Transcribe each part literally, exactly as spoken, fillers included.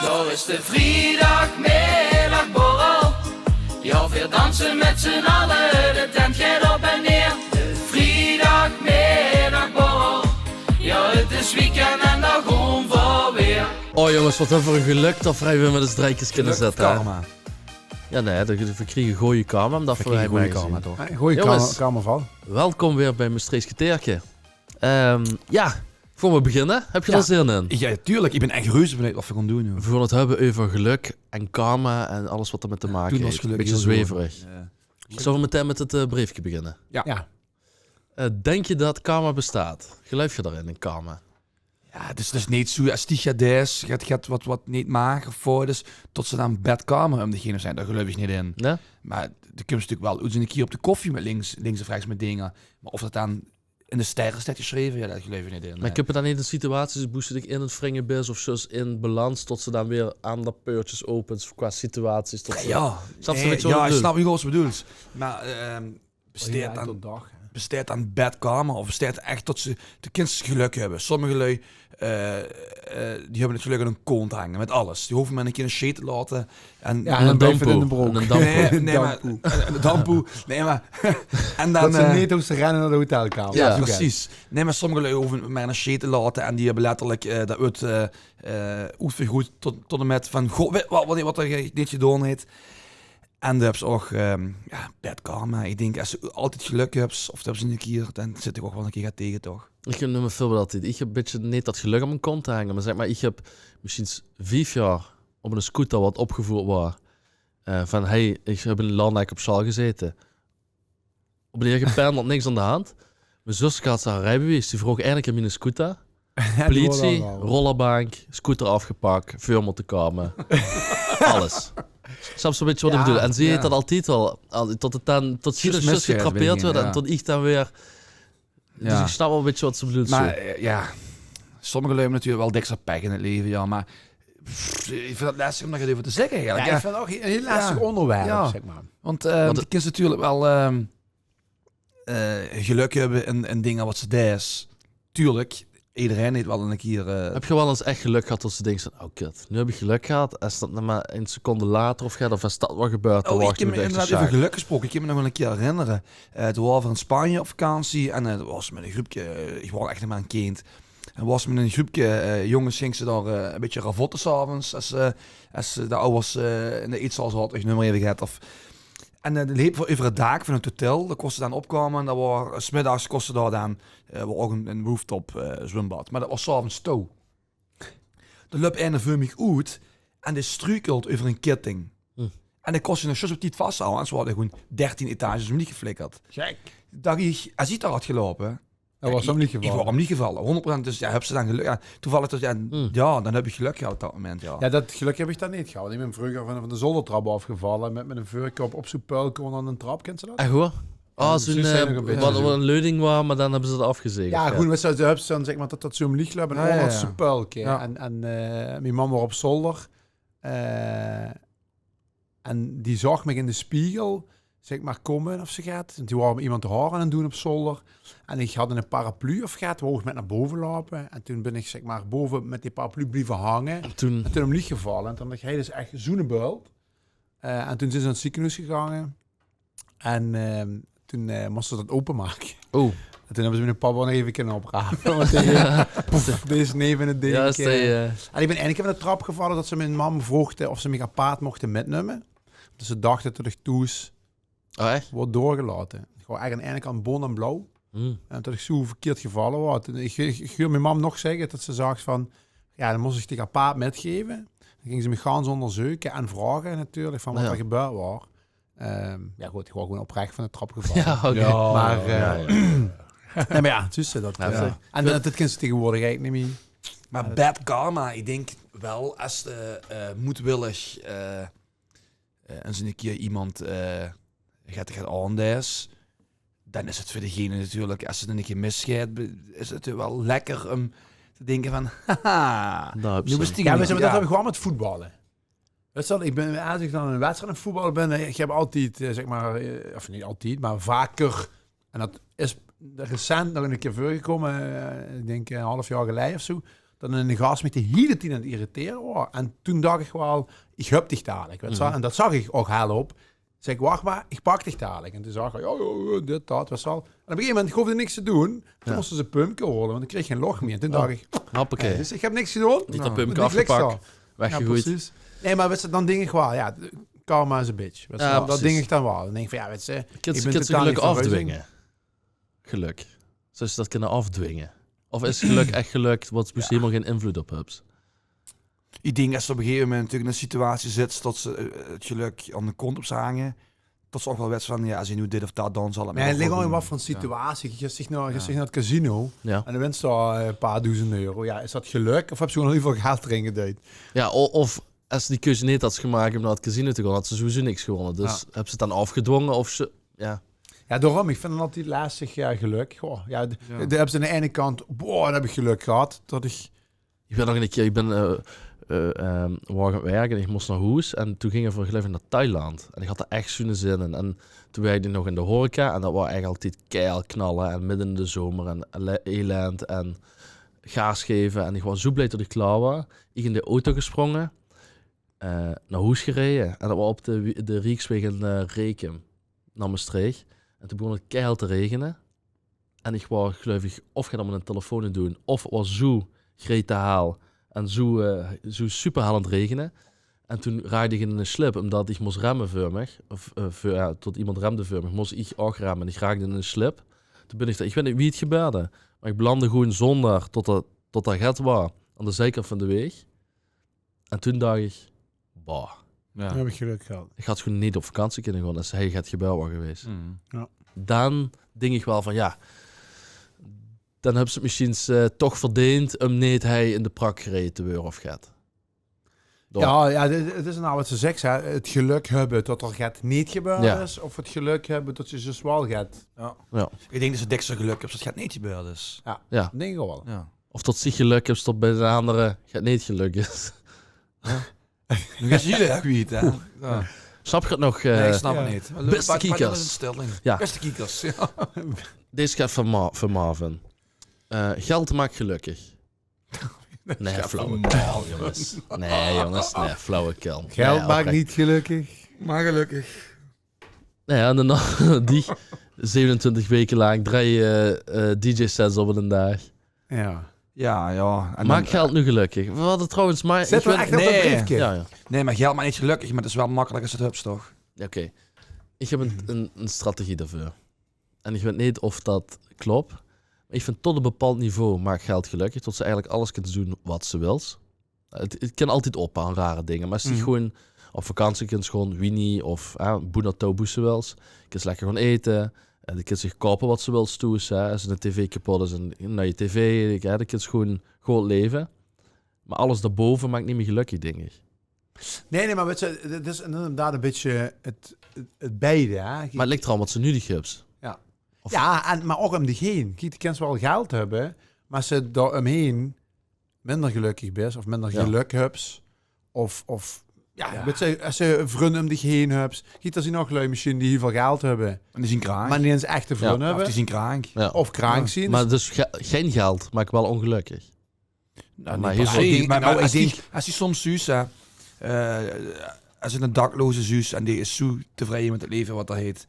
Daar is de vrijdagmiddagborrel. Ja, we dansen met z'n allen, de tent gaat op en neer. De vrijdagmiddagborrel. Ja, het is weekend en daar gaan we weer. Oh jonges, wat höbbe v'r e gelök dat v'r weer mit ós dreikes kinne Gelök of zitte, hè? Karma. Ja, nee, dat, v'r kriege gooj karma, omdat v'r Verkeerde hei gooj mei karma, zien. toch? Eh, Goeie Jongens. Karma, Karma Val. Welkom weer bij Mestreechs Kerteerke. Ehm, ja, veur we beginne, höb geer Ja. d'r zin in? Ja, tuurlijk. Ik ben echt reuze benieuwd wat we gaan doen, joh. V'r gaon 't höbbe euver gelök en karma en alles wat d'r mit te make Doen heet. als geluk Bietje heel gewoon. zweverig. Ja. Zölle v'r metein mit 't eh, breefke beginne? Ja. Ja. Eh, dink geer dat karma bestaat? Geluif geer dao-in, in karma? Ja, dus, dus neet zoe, es die get deis, get, get wat, wat neet maag of fout is, tot ze dan bad karma um degene zien. Dao geluif ik neet in. Ja? Maar de kums natuurlik wel oets 'ne kier op de koffie mit links, links of rechts mit dinger. Maar of dat dan in de sterre steit geschreve, ja, dao geluif ik neet in. Maar Nee. ik höb 't dan neet in situaties boe ze dich in 't wringe bis of zjus in balans tot ze dan weer aander peurtjes opens qua situaties tot ze... Ja, Snaps se nee, wat ik zo ja, ik bedoel? snap wat je bedoels. Maar ehm besteit Ja, dan, tot dag, hè. besteit dan bad karma of besteit echt tot ze de kinds geluk hebben? Sommige lui, eh, eh, die hebben het geluk aan hun kont hangen met alles. Die hoeven maar een keer een shit te laten. En Ja, En dan een blijft het in de dampoe. broek. En een dampoe. Nee, nee, maar, Dampoe. en, en de dampoe. Nee, maar, en dan, Dat ze eh, neet hoeven te rennen naar de hotelkamer. Ja, Dat is ook precies. Nee, maar sommige lui hoeven maar een shit te laten en die hebben letterlijk eh, dat wordt eh eh oetvergroeid tot, tot en met van, goh, weet, wat, wat, wat er niet gedaan heeft. En dan hebben ze ook ehm ja, bad karma. Ik denk, als ze altijd geluk hebben, of hebben ze een keer, dan zit ik ook wel een keer gaat tegen, toch? Ik neem een voorbeeld altijd. Ik heb een beetje niet dat geluk aan mijn kont te hangen. Maar zeg maar, ik heb misschien vief jaar op een scooter wat opgevoerd waar. Eh, van, hey, ik heb in Landeck op zaal gezeten. Op de heer gependeld, niks aan de hand. Mijn zuster had haar rijbewijs, die vroeg eindelijk aan mijn scooter. Politie, rollerbank, scooter afgepakt, veur moeten komen. Alles. Snaps se een beetje wat ik Ja, bedoel? En zie je ja. dat altijd al, al tot het dan, tot Zjus je zjus misgeheid getrappeerd begin, werd en ja. tot ik dan weer... Dus Ja. ik snap wel een beetje wat ze bedoelt. Maar Zo. eh, ja, sommige lui hebben natuurlijk wel dikser pech in het leven, ja, maar pff, ik vind het lastig om daar iets over te zeggen Ja, eigenlijk. ik vind het ook een heel lastig Ja. onderwerp, Ja. zeg maar. Want eh Want- de kinds natuurlijk wel ehm eh, geluk hebben in, in dingen wat ze deis. Tuurlijk, iedereen heeft wel een keer... eh, Heb je wel eens echt geluk gehad dat ze denkt van, oh kut, nu heb ik geluk gehad. Is dat nog maar een seconde later of gaat of is dat wat gebeurt? Dan Oh, ik wacht kan ik me echt inderdaad zo even sjaak. geluk gesproken. Ik kan me nog wel een keer herinneren. Eh toen waren we in Spanje op vakantie en eh, dat was met een groepje, ik was echt nog maar een kind. En was met een groepje eh, jongens, ging ze daar eh, een beetje ravotten s'avonds. Als, eh als eh, de ouders eh, in de eetzaal zaten, ik noem maar even het. Of, en eh dan lepen we over het daak van het hotel. Daar kosten dan opkomen. En dat was, 's middags kosten daar dan, eh was ook een, een rooftop eh, zwembad. Maar dat was s'avonds toe. Dan löp eine veur mich oet en die struikelt euver 'n ketting. Hm. En die kós se nog zjus op tied vashaoje, anders waor die gewoen dertien etages omlieg geflikkerd. Gek. Dacht ich, es ich dao had geloupe, Dat waor ich, omlieg ich gevalle. waor omlieg gevalle, honderd procent. Dus ja, höbs se dan gelök. Ja, toevallig, dus, ja, Hm. ja, dan höb ich gelök gehad op dat moment, ja. Ja, dat gelök höb ich dan neet gehad. Ich bin vreuger van, van de zoldertrap aafgevalle mit, mit 'n veurkop op zoe'n puilke ónger 'n trap, kins se dat? Ech hoor? Ah, Ja, zo'n, precies, zijn eh, nog een beetje wat, zo. Wat 'n leuning waor, mer dan höbbe ze dat aafgezegerd. Ja, good, wèts se, ze höbs dan, zeg mer, dat, dat zoe'n lieg löp en Ja, ja, ónger ja. zoe'n puilke. Ja. En, en eh, mien mam waor op zolder. Eh, en die zaog mich in de spiegel, zeg mer, kómme of zoe get. Want die waor iemand de haor aan 't doon op zolder. En ich had 'n paraplu of get, woor ich mit nao bove loupe. En toen bin ich, zeg mer, bove mit die paraplu blieve hange. En toen... En toen omlieg gevalle. En toen had ich dus ech zoe'n bult. Eh, en toen zeen ze nao 't zekenhoes gegange. En ehm, toen eh, móste ze dat opemake. Oh, En toen höbbe ze miene pap nog eve kinne oprape. Want die, poef, die is neve 't dink. ja, is dat... eh. eh, En ich bin eine kier van de trap gevalle dat ze mien mam vroogde of ze mich apaart mochte mitnumme. Dus ze dachte dat ich thoes Oh, ech? waor doorgelaote. Ich waor eigelik aan de eine kant bont en blauw. Hm. En dat ich zoe verkierd gevalle waor. En ich, ich, ich huur mien mam nog zègke dat ze zag van, ja, dan mós ich dich apaart mitgeve. Dan ging ze mich gans óngerzeuke en vraoge natuurlik van wat Ja. d'r gebeurd waor. Ehm, ja good, ich waor gewoen oprech van de trap gevalle. Ja, oké. Ja, Maar, ja, eh, ja, ja. Nee, maar ja, zuus se dat. Ja, Ja. zeker. En dat, dat kins se taegewoordig eigelik neet mie. Maar bad karma, ich dink wel, es de eh, moedwillig eh eh, ins 'ne kier iemand eh get, get aandeis, dan is 't veur degene natuurlik, es 't 'ne kier misgeit, be- is 't wel lekker um te dinke van, haha, Dao höbs noe se is 't'm. Ja, neet. wèts se, dat Ja. höb ich gewoen mit voetballe. Wèts se, ich bin, es ich dan 'n wedstrijd aan 't voetballe bin, ich höb altied, eh, zeg mer, eh, of neet altied, mer vaker, en dat is recent nog 'ne kier veurgekómme, eh, ich dink 'n haaf jaor geleje of zoe, dat 'ne gas mich de hiele tied aan 't irritere waor. En toen dach ich waal, ich höb dich dalik, wèts se. En dat zag ich ouch hel op. Zègk ich: "Wach mer, ich pak dich dalik." En toen zag 'r: "Ja, ja, ja, dit, dat, wèts se waal." En op e gegeve moment hoofde ich niks te doon. Toen mós ze e pumpke hole, want ich kreeg gein loch mie. En toen dach ich: "Hoppakee, dus ich höb niks gedoon." Neet dat pumpke aafgepak, weggegoejd. Precies. Nae, mer wèts se, dan dink ich waal, ja, karma is a bitch. Wèts se waal, dat dink ich dan waal. Dan dink ich van, ja, wèts se, ich bin totaal neet van reuzing. Kins se gelök aafdwinge? Gelök. Zóws se dat kinne aafdwinge? Of is gelök ech gelök, wat se hielemaol geine invlood op höbs? Ich dink, es se op e gegeve moment natuurlik in 'n situatie zits dat se, eh, 't gelök aan de kont höbs hange, dat se ouch waal wèts van, ja, es ich noe dit of dat doon, zal 't mich waal good doon. Mer 't lik ouch in wat veur 'n situatie. Geis dich nao, geis dich nao 't casino en dan wins se dao, eh, e paar doezend euro. Ja, is dat gelök of höbs se gewoon hiel väöl geld d'rin geduid? Ja, o-, of es se die keuze neet hads gemaak óm nao 't casino te gaon, hads se sowieso niks gewónne. Dus höbs se 't dan aafgedwónge of se, ja. Ja, daorum, ich vinj 't altied lastig, ja, gelök. Goh, ja, de, de höbs aan de eine kant, boah, dan höb ich gelök gehad dat ich Ich bin nog 'ne kier, ich bin, eh, eh, ehm, waor aan 't werke en ich mós nao hoes. En toen ginge v'r, geluif ich, nao Thailand. En ich had d'r ech zoe'n zin in. En toen wèrkde ich nog in de horeca. En dat waor ech altied keihel knalle. En midde in de zomer. En ele-, elend. En gaas geve. En ich waor zoe blie tot ich klaor waor. Ich in de auto gesprónge. Eh, nao hoes gereje. En dat waor op de, de Rieksweg in, eh, Rekem. Nao Mestreech. En toen begós 't keihel te regene. En ich waor, geluif ich, of get aan mien telefoon aan 't doon, of 't waor zoe gretehaal en zoe, eh, zoe superhaal aan 't regene. En toen raakde ich in 'ne slip, ómdat ich mós remme veur mich, of, eh, veur, ja, tot emes remde veur mich, mós ich ouch remme. En ich raakde in 'ne slip. Toen bin ich dao, ich weit neet wie 't gebeurde, mer ich belandde gewoon zónger tot d'r, tot d'r get waor aan de ziekant van de waeg. En toen dach ich, boah. Ja. Toen höb ich gelök gehad. Ich had gewoon neet op vakantie kinne gaon es hei get gebeurd waor gewees. Ja. Dan dink ich waal van, ja, dan höbs se 't mesjiens, eh, toch verdeend óm neet hei in de prak gereje te waere of get. Ja, ja, 't is, 't is noe wat se zeks, hè. 't Gelök höbbe tot d'r get neet gebeurd is, of 't gelök höbbe tot se zjus waal get. Ja. Ich dink dat se dèkser gelök höbs tot get neet gebeurd is. Ja, dink ich waal. Ja. Of tot se gelök höbs tot bie d'n andere get neet gelök is. Noe is 't hiel erg wied, hè? Ja. Snap geer 't nog, eh, beste kiekers? Ja. Beste kiekers, ja. Dees geit veur Ma-, veur Marvin. Eh, geld maak gelökkig. Nae, flauwekul, jónges. Nae, jónges, nae, flauwekul. Geld maak neet gelökkig, mer gelökkig. Nae, en dan nog die zevenentwintig weke lang drei, eh, eh, D J-sets op 'nen daag. Ja. Ja, ja. En maak geld noe gelökkig? V'r hadde trouwens, mer ich weit ech op dat briefke. Ja, ja. Nae, mer geld maak neet gelökkig, mer 't is waal mekkelik es se 't höbs, toch? Ja, oké. Ich höb 'n, 'n, 'n strategie daoveur. En ich weit neet of dat klop. Mer ich vinj tot e bepaald niveau maak geld gelökkig. Tot se eigelik alles kins doon wat se wils. 't, 't Kin altied op aan rare dinger. Mer es se gewoon op vakantie kins, gewoon wienie of, eh, boe nao touw boe se wils. Kins lekker gewoon ete. En de kins dich koupe wat se wils thoes, hè. Es 'n tv kepot is, 'n nuie tv. Hè, de kins gewoon good leve. Mer alles daobove maak neet mie gelökkig, dink ich. Nae, nae, mer weit se, 't is inderdaad e bietje 't, 't, 't beide, hè. Mer 't lik d'raan wat se nudig höbs. Ja. Ja, en, mer ouch óm dich heen. Kiek, de kins waal geld höbbe, mer es se dao ómheen minder gelökkig bis of minder gelök höbs, of, of, ja, weit se, es se vrun óm dich heen höbs. Kiek, d'r zien ouch lui mesjiens die hiel väöl geld höbbe. En die zien kraank. Mer neet ins echte vrun höbbe. Of die zien kraank. Ja. Of kraank zien. Mer dus ge-, gein geld maak waal óngelökkig. Noe, mer neet per se. Mer, mer es die, es die soms zuus, hè, eh, es se 'ne dakloze zuus en dae is zoe tevreie mit 't leve wat 'r heet,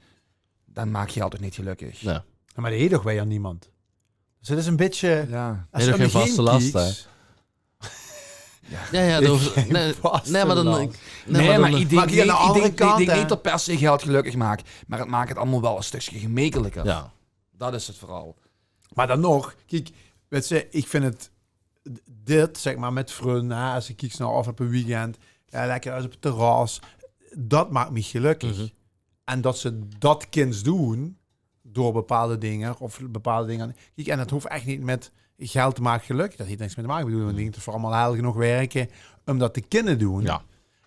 dan maak geld toch neet gelökkig. Ja. Ja, mer dae heet toch wijer niemand. Dus 't is e bietje, ja. Es se óm dich heen kieks. Hae heet toch gein vaste laste, hè? Ja, ja, nae, nae, mer dan, nae, mer dan, ich dink neet, ich dink neet dat per se geld gelökkig maak, mer 't maak 't allemaol waal e stökske gemekeliker. Ja. Dat is 't veural. Mer dan nog, kiek, weit se, ich vinj 't, dit, zègk mer, mit vrun, hè, es se kieks nao aafgeloupe weekend, ja, lekker oet op 't terras, dat maak mich gelökkig. En dat se dat kins doon door bepaalde dinger of bepaalde dinger. Kiek, en dat hoof ech neet mit geld maak gelökkig. Dat heet niks mit te make. Ich bedoel, ich dink dat v'r allemaol hel genóg wirke óm dat te kinne doon. Ja.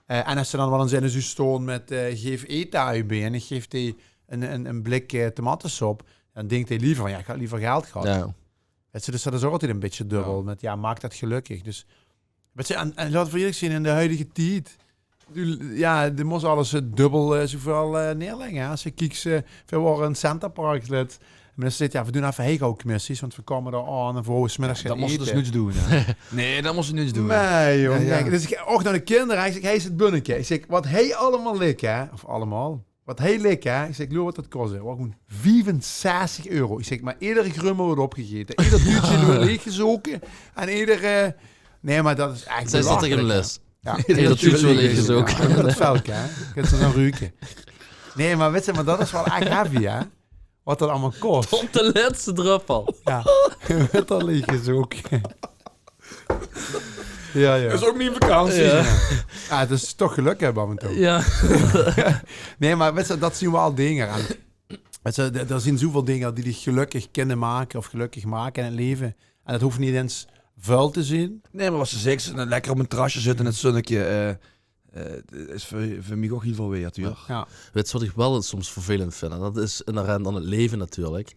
Eh, en es se dan waal ins eine zuus stoon mit, eh, geef ete, A U B, en ich geef die 'n, 'n, 'n blik, eh, tomatesop, dan dinkt dae liever van, ja, ich had liever geld gehad. Ja. Weit se, dus dat is ouch altied e bietje dubbel. Ja. Mit, ja, maak dat gelökkig. Dus, weit se, en, en laot v'r ierlik zien, in de huidige tied, du, ja, de mós alles, eh, dubbel, eh, zoeväöl, eh, neerlègke, hè. Es se kieks, eh, v'r wore in Center Parcs lid, Minister zeet: "Jao, veer doen effe hei gauw kmissies, want veer koume dao aon en veer houwe 's middags get ete." Dat mós ze dus noets doen, hè? Nein, dat mós ze noets doen. Nein, jóng. Jao, jao. Dus iech, ouch nao de kinder, iech zègk: "Hei is 't bunneke." Iech zègk: "Wat hei allemaol ligk, hè?" Of allemaol. "Wat hei ligk, hè?" Iech zègk: "Loer wat dat kos, hè." Waor gewoen viefenzestig euro. Iech zègk: "Meh eder grummel weurt opgegete. Eder tuutsje weurt leeggezoge. En eder, eh," Nein, meh dat is ech belachelek, hè. Jao. Eder tuutsje weurt leeggezoge. Jao, dat velke, hè. Kins te zoe'n ruke. Nein, meh wèts te, meh dat is wel ech heavy, hè. Wat dat allemaol kos. Tot de lèste dröppel. Jao, weurt al leeggezoge. Jao, jao. Is ouch mien vakantie. Jao. Jao, 't is toch gelök höbbe aof en touw. Jao. Nein, meh wèts te, dat zien wel dinger. En, wèts te, d'r, d'r zien zoeväöl dinger die diech gelökkig kinne make of gelökkig make in 't leve. En dat hoof neet ins väöl te zien. Nein, meh wat ste zeks, lekker op e terrasje zitte in 't zunneke, eh, eh, is veur, veur miech ouch hiel väöl weerd, huur. Jao. Wèts te wat iech wel ins soms vervelend vin? En dat is inherent aon 't leve natuurlek.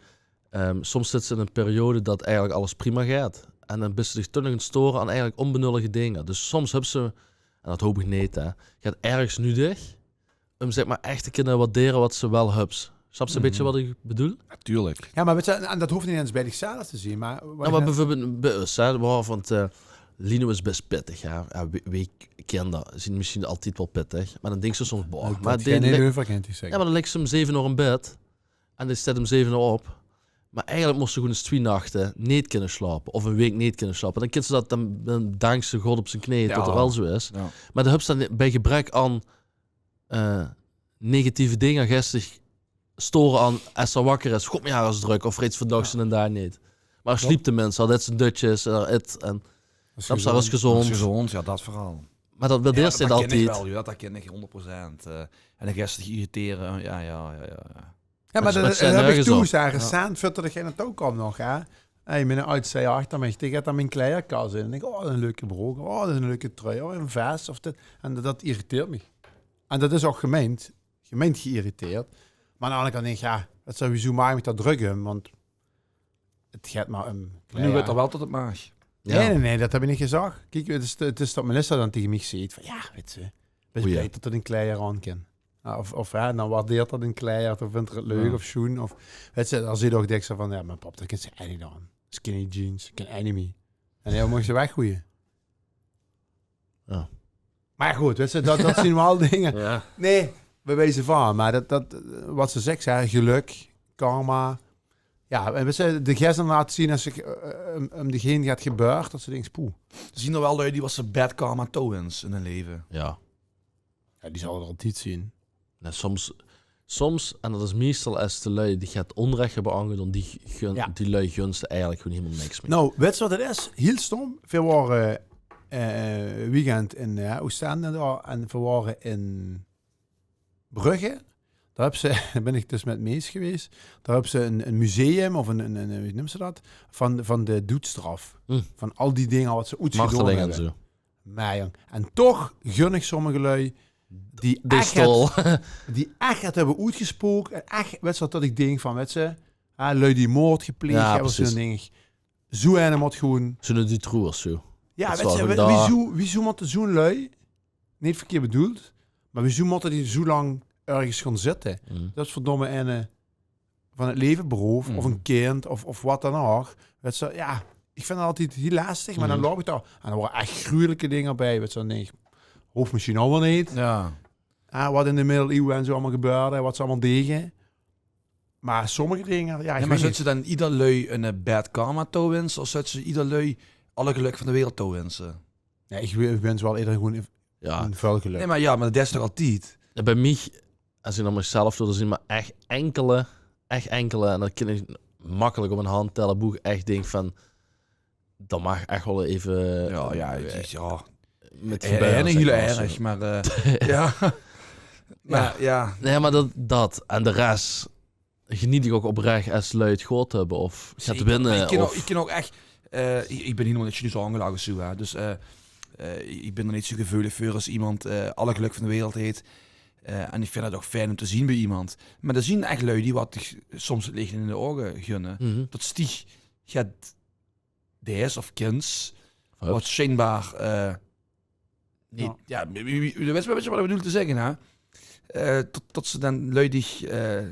Ehm, soms zits te in 'n periode dat eigelek alles prima geit. En daan bis te diech toch nog aon 't store aon eigelek onbenullige dinger. Dus soms höbs te, en dat hoop iech neet, hè, get ergs nudeg um, zègk mer, ech te kinne waardere wat ste wel höbs. Snaps te e bitteke wat iech bedoel? Natuurlek. Jao, meh wèts te, en dat hoof neet ins bij diechzelf te zien, meh wat... Noe, meh beveurbeeld bij us, hè, veer waore vaan 't, eh, Lino is bès pittig, hè. Jao, weej, weej kinder zien mesjiens altied wel pittig, meh daan dinks te soms, boah, meh dee ligk, jao, meh daan ligk ze um zeve oor in bed en dee steit um zeve oor op. Meh eigelek mós ze gewoen ins twie nachte neet kinne slaope of 'n week neet kinne slaope. Daan kins te dat, daan, daan daanks te God op zien knee tot 't wel zoe is. Jao. Meh daan höbs te daan bij gebrek aon eh, negatieve dinger geis te diech store aon es ze wakker is. God, meh jao, is drök, of reeds vaandaag zien en dao neet. Meh ze sliep tenminste, had 't zien dötjes en 't en dat is alles gezoond. Gezoond, jao, dat veural. Meh dat waardeers te altied. Jao, dat kin iech wel, jao, dat kin iech hoonderd percent. Eh, en daan geis te diech irritere, jao, jao, jao, jao. Jao, meh dat höb iech toen, recent, veurtot iech hei nao touw kaom nog, hè. Hei, mien oudste achter miech, dee geit daan mien kleierkas in. En iech: "Oh, dat is 'n leuke brook. Oh, dat is 'n leuke trui. Oh, 'n ves of dit." En dat, dat irriteert miech. En dat is ouch gemeind, gemeind geïrriteerd. Meh aon d'n andere kant dink iech, jao, dat is sowieso, maak miech dao drök um, want 't geit mer um... Noe wèt 'r wel tot 't maag. Nein, nein, nein, dat höb iech neet gezag. Kiek, 't is, 't is tot Melissa daan tege miech zeet vaan, jao, wèts te, bis blij tot 'r d'n kleier aon kin. Jao, of, of, jao, daan waardeert 'r d'n kleier, of vint 'r 't leuk of sjoen. Of, wèts te, daan zeet 'r ouch dèks vaan, jao, meh pap, dat kins te ech neet aon. Skinny jeans, kin ech neet mie. En daan mós te ze weggoeje. Jao. Meh good, wèts te, dat, dat zien wel dinger. Jao. Nein, bewijze vaan. Meh dat, dat, wat ste zeks, hè, gelök, karma. Jao, en wèts te, de geis inderdaad zien es ze, eh, um, um diech heen get gebäört, tot ste dinks, poeh. D'r zien wel lui die wat ste bad karma touwins in hun leve. Jao. Jao, die zalle d'r altied zien. Noe, soms, soms, en dat is meistal es de lui die get oonrech höbbe aongedoon, die gun-, die lui guns te eigelek gewoen hielemaol niks mie. Noe, wèts te wat 't is? Hiel stom. Veer waore, eh, weekend in, eh, Oostende dao en veer waore in Brugge. Dao höbs te, dao bin iech dus mèt Mees gewees. Dao höbs te 'n, 'n museum of 'n, 'n, 'n, wie neums te dat? Vaan, vaan de doedsstraf. Vaan al die dinger wat ze oets gedoon höbbe. Marteling en zoe. Meh jóng, en toch gun iech sommege lui die ech get, die ech get höbbe oetgespook. En ech, wèts te, tot iech dink vaan, wèts te, hè, lui die moord gepleeg höbbe, zoe'n ding. Zoe'n eine moot gewoen... Zoe'n Dutroux of zoe. Jao, wèts te, wiezoe, wiezoe mote zoe'n lui, neet verkierd bedoeld, meh wiezoe mote die zoe laank örges goon zitte? Dat is verdomme eine vaan 't leve beroof, of e kind, of, of wat daan ouch. Wèts te, jao, iech vin dat altied hiel lasteg, meh daan loup iech dao. En dao waore ech gruweleke dinger bij, wèts te, daan dink iech, hoof mesjiens ouch wel neet. Jao. Ah, wat in de middeliewe en zoe allemaol gebäörde, wat ze allemaol dege. Meh sommege dinger, jao, iech weit neet. Meh zouws te daan eder lui 'n, eh, bad karma touwinse, of zouws te eder lui alle gelök vaan de wereld touwinse? Jao, iech wi-, wins wel ederein gewoen 'n, jao, 'n väöl gelök. Nein, meh jao, meh dat is toch altied. Jao, bij miech, es iech nao miechzelf loer, d'r zien mer ech inkele, ech inkele, en dat kin iech makkelek op 'n hand tèlle, boe iech ech dink vaan, dat maag ech wel eve, jao, jao, 't is, jao, mèt, eh, gebäöre, hiel erg, meh, eh, jao. Meh, jao. Nein, meh dat, dat. En de res geniet iech ouch oprech es lui 't good höbbe of get winne. Zeker. Meh iech kin ouch, iech kin ouch ech, eh, iech, iech bin hielemaol neet jaloers aongelag of zoe, hè. Dus, eh, eh, iech bin d'r neet zoe geveulig veur es iemes, eh, alle gelök vaan de wereld heet. Eh, en iech vin 't ouch fijn um te zien bij iemes. Meh d'r zien ech lui die wat diech soms 't leech in de ouge gunne. Tot ste get deis of kins, wat sjienbaar, eh, neet, jao, wie, wie, wie, wèts te, wèts te wat iech bedoel te zègke, hè? Eh, tot, tot ste daan lui diech, eh,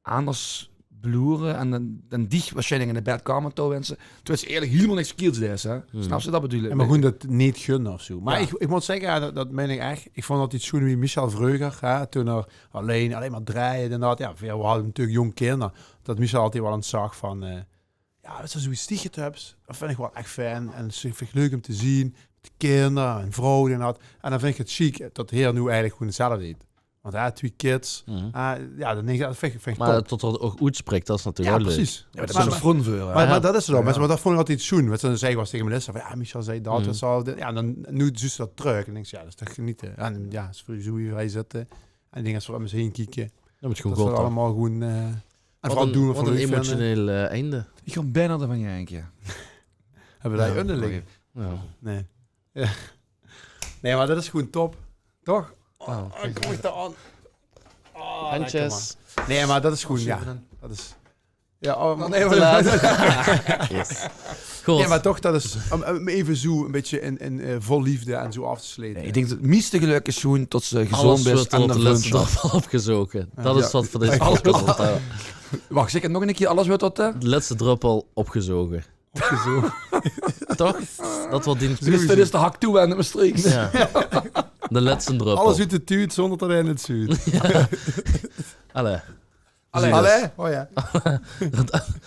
aanders beloere en dan, dan diech waarsjienlek in de bedkamer touw winse. Terwijl ze eigelek hielemaol niks verkiers deis, hè. Snaps te wat iech bedoel? Jao, meh gewoen dat neet gunne of zoe. Meh iech, iech moot zègke, jao, dat, dat mein iech ech. Iech voont 't altied sjoen wie Michel vreuger, hè, toen 'r allein, allein mer drejde en dat. Jao, veer hadde natuurlek jóng kinder. Dat Michel altied wel ins zag vaan, eh, jao, wèts te, zoe get stiegert höbs, dat vin iech wel ech fijn. En dat vin iech leuk um te zien. Mèt de kinder en vrouw en dat. En dan vin iech 't sjiek tot heer noe eigelek gewoen 'tzelfde deit. Want heer had twie kids. Ah, jao, dan dink iech, dat vin iech, vin iech top. Meh tot 'r ouch oetsprek, dat is natuurlek wel leuk. Jao, perceis. Jao, meh dat is 'ne vrun veur, hè. Meh, meh dat is 't ouch. Meh, meh dat voont iech altied sjoen. Wèts te, dan zag iech wel ins tege Melissa vaan, jao, Michel zag dat, dat zal, jao, dan noe zuus te dat trök. En dink iech, jao, dat is toch genete. Jao, en, jao, is veur zoe wie veer zitte. En iech dink, es veer um us heen kieke, dat veer allemaol gewoen, eh, en veural doen wat veer leuk vinde. Wat 'n emotioneel, eh, einde. Iech gaon bekans devaan janke. Höbbe veer dao underling? Jao. Nein. Jao. Nein, meh dat is gewoen top. Toch? Oh, iech moot dao aon. Oh, lekker, maan. Nein, meh dat is gewoen, jao. Dat is, jao, oh, nein, te laat. Yes. Good. Nein, meh toch, dat is um, um eve zoe e bitteke in, in, eh, vol leefde en zoe aof te slete. Nein, iech dink tot 't mieste gelök is gewoen tot ste gezoond bis en tot de lèste dröppel opgezoge. Dat is wat veur dees podcast. Wach, zègk 't nog 'ne kier. Alles weurt tot de lèste dröppel opgezoge. Opgezoge. Toch? Dat weurt dien... Dit is de hak toe en de Mestreechs. Jao. De lèste dröppel. Alles oet de tuut zoonder tot 'r 't zuut. Jao. Allee. Allee. Allee. Oh jao.